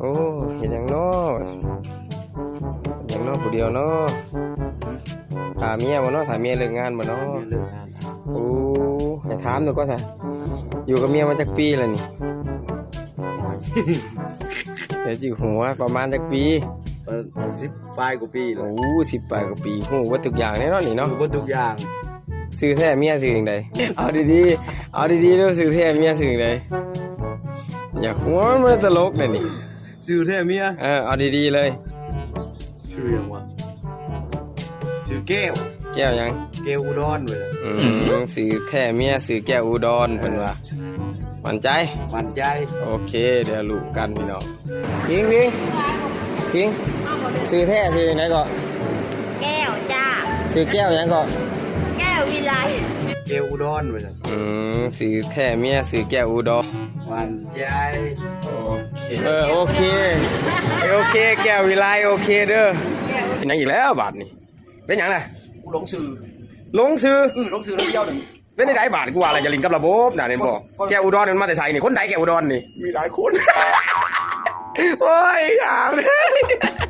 ໂອ້ ເຮັດຫຍັງເນາະ ເຮັດຫຍັງເນາະ ຜູ້ດຽວເນາະ? ຖ້າເມຍບໍ່ເນາະ? ຖ້າເມຍເລີກງານບໍ່ເນາະ? ເມຍເລີກງານ. ໂອ້ ໃຫ້ຖາມດູກ່ອນຊະ ຢູ່ກັບເມຍມາຈັກປີແລ້ວນີ້? ໂອ້ຍ ດຽວຊິຫົວ ປະມານຈັກປີ? ເອີ ສິບປາຍກວ່າປີແລ້ວ. ໂອ້ ສິບປາຍກວ່າປີ ຮູ້ເບິດທຸກຢ່າງແນ່ນອນນີ້ເນາະ? ຮູ້ເບິດທຸກຢ່າງ. ຊື່ແທ້ເມຍຊື່ຫຍັງໃດ? ເອົາດີໆ ເອົາດີໆເດີ ຊື່ແທ້ເມຍຊື່ຫຍັງໃດ? ຢາກຫົວ ມັນຕະຫຼົກແດ່ນີ້. ຊື່ແທ້ເມຍ? ເອີ ເອົາດີໆເລີຍ. ຊື່ຫຍັງວະ? ຊື່ແກ້ວ. ແກ້ວຫຍັງ? ແກ້ວອຸດອນເວີຍ. ອືມ ຊື່ແທ້ເມຍຊື່ແກ້ວອຸດອນ ເອີ ເພິ່ນວ່າ. ໝັ້ນໃຈ? ໝັ້ນໃຈ. ໂອເຄ ດຽວຮູ້ກັນພີ່ນ້ອງ. ພິງ ພິງ ພິງ ຊື່ແທ້ຊື່ຫຍັງໃດເກາະ? ແກ້ວຈ້າ. ຊື່ແກ້ວຫຍັງເກາະ? ແກ້ວວິໄລ. ແກ້ວອຸດອນເວີຍ. ອືມ ຊື່ແທ້ເມຍຊື່ແກ້ວອຸດອນ. ໝັ້ນໃຈ. ໂອເຄ ເອີ ໂອເຄ ໂອເຄ ແກ້ວວິໄລ ໂອເຄເດີ. ເປັນຫຍັງອີກແລ້ວບາດນີ້? ເປັນຫຍັງລະ? ກູຫຼົງຊື່. ຫຼົງຊື່? ເອີ ຫຼົງຊື່ລະດຽວນີ້. ເປັນໃດບາດ ກູວ່າລະຢ່າຫຼິ້ນກັບລະບົບນະ ເຫັນບໍ່? ແກ້ວອຸດອນມັນມາແຕ່ໃສນີ້? ຄົນໃດແກ້ວອຸດອນນີ້? ມີຫຼາຍຄົນ. ໂອ້ຍ ຫາມເລີຍ.